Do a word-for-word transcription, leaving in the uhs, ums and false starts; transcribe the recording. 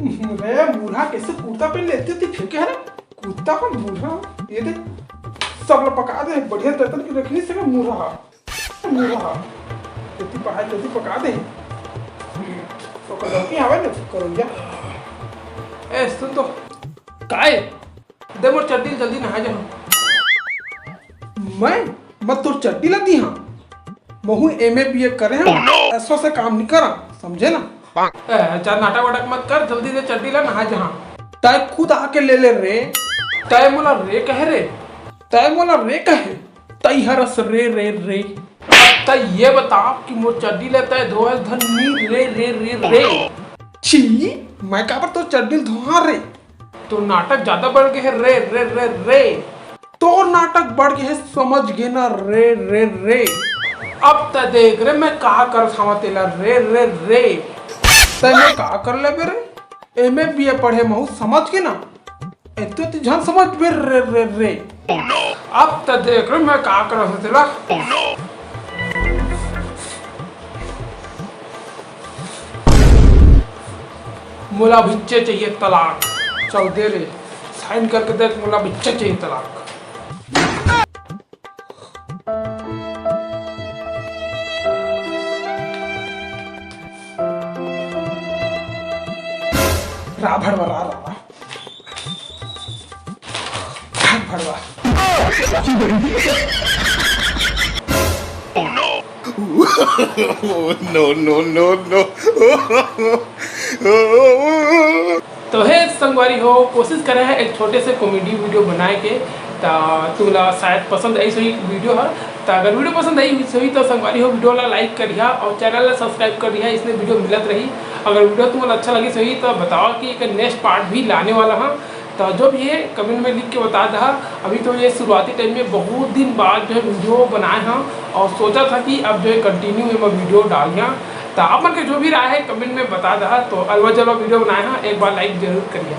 रे मुरहा, कैसे कुर्ता पहन लेते थे फेंके है रे? कुर्ता का मुरहा, ये दे, सब ला पका दे, बढ़िया तैतन के रखनी से मुरहा, मुरहा। तेती पहाड़ तेती पका दे। तो कलौकी आवे ना, कलौकिया। ए, सुन तो। काय? दे मोर चड्डी ल जल्दी नहा जा। मैं? मैं तोर चड्डी ला दी हाँ? महू एम ए बी ए करे हंव, ऐसा से काम नहीं करा, समझे ना? ए, जा नाटक वाटक मत कर, जल्दी दे चड्डी ला नहा जा। तय खुद आके ले ले रे। तय मोला रे कहे रे। तय मोला रे कहे। तय हरस रे, रे, रे। अब तय ये बता कि मोर चड्डी ला तय धोए धन नी रे, रे, रे, रे। छी, मैं काबर तोर चड्डी ल धोहा रे? तो नाटक ज्यादा बढ़ गे हे रे, रे, रे, रे। तोर नाटक बढ़ गे हे, समझ गे ना रे, रे, रे। अब त देख रे, मैं का करत हवं तेला रे, रे, रे। तैं मैं का कर लेबे रे? एम ए बी ए पढ़े महू, समझ गे ना? एतो तो झन समझ बे रे, रे, रे। अब त देख रे, मैं का करत हवं तेला। मोला अभिच्चे चाहिए तलाक। चल दे रे, साइन करके दे, मोला अभिच्चे चाहिए तलाक। रा भड़वा, रा, रा, रा। भाग भड़वा। No, no, no, no। तो हे संगवारी हो, कोशिश करे हे एक छोटे से कॉमेडी वीडियो बनाए के, त तुमला शायद पसंद आइस होही वीडियो ह। त अगर वीडियो पसंद आइस होही त संगवारी हो, वीडियो ला लाइक करिहा और चैनल ला सब्सक्राइब करिहा, इसने वीडियो मिलत रही। अगर वीडियो तुमला अच्छा लगिस होही त बताओ कि एक नेक्स्ट पार्ट भी लाने वाला हाँ। तो जो भी है कमेंट में लिख के बता दहा। अभी तो ये शुरुआती टाइम में बहुत दिन बाद जो है वीडियो बनाए हाँ और सोचा था कि अब जो है कंटिन्यू में मैं वीडियो डालिया। तो आप मन के जो भी राय है कमेंट में बता दहा। तो अलवा जलवा वीडियो बनाए हाँ, एक बार लाइक जरूर करिए।